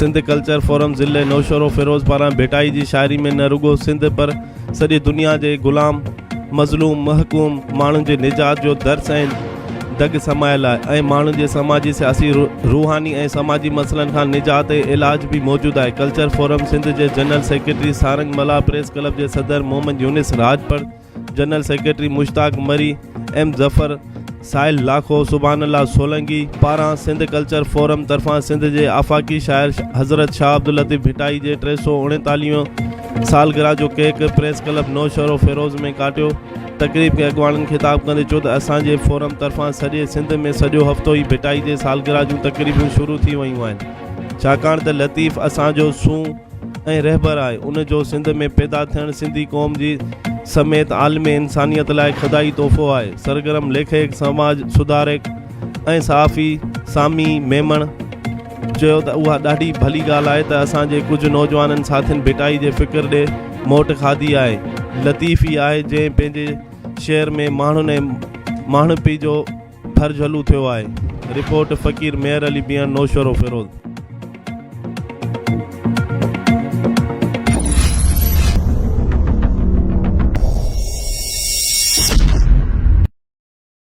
Sindh culture forum ضلعي نوشهروفيروز پاران ڀٽائي جي شاعري ۾ نه رڳو سنڌ پر سڄي دنيا جي غلام، مظلوم، محڪوم ماڻهن جي نجات جو درس ۽ دڳ سمايل آهي ۽ ماڻهن جي سماجي، سياسي، روحاني ۽ سماجي مسئلن کان نجات ۽ علاج به موجود آهي. ڪلچر فورم سنڌ جي general secretary Sarang Mallah, press club جي صدر Muhammad Younis Rajpar, general secretary Mushtaq Marri, M Zafar, Sahil Lakho, Subhan Allah Solangi پاران سنڌ ڪلچر فورم طرفان سنڌ جي آفاقي شاعر حضرت شاهه عبداللطيف ڀٽائي جي 339 سالگرهه جو ڪيڪ پريس ڪلب نوشهروفيروز ۾ ڪاٽيو. تقريب کي اڳواڻن خطاب ڪندي چيو ته اسان جي فورم طرفان سڄي سنڌ ۾ سڄو هفتو ئي ڀٽائي جي سالگرهه جون تقريبون شروع ٿي ويون آهن ڇاڪاڻ ته لطيف اسان جو سونهن ۽ رهبر آهي، ان جو سنڌ ۾ پيدا ٿيڻ سنڌي قوم جي سميت عالم انسانيت لاء خدائي تحفو آهي. سرگرم ليکڪ، سماج سڌارڪ ۽ صحافي سامي ميمڻ چيو ته اها ڏاڍي ڀلي ڳالهه آهي ته اسان جي ڪجهه نوجوانن ساٿين ڀٽائي جي فڪر ڏي موٽ کاڌي آهي. لطيف ئي آهي جنهن پنهنجي شعر ۾ ماڻهن ۽ ماڻهپي جو ڀرجهلو ٿيو آهي. رپورٽ، فقير ميهر علي بيهڻ، نوشهروفيروز.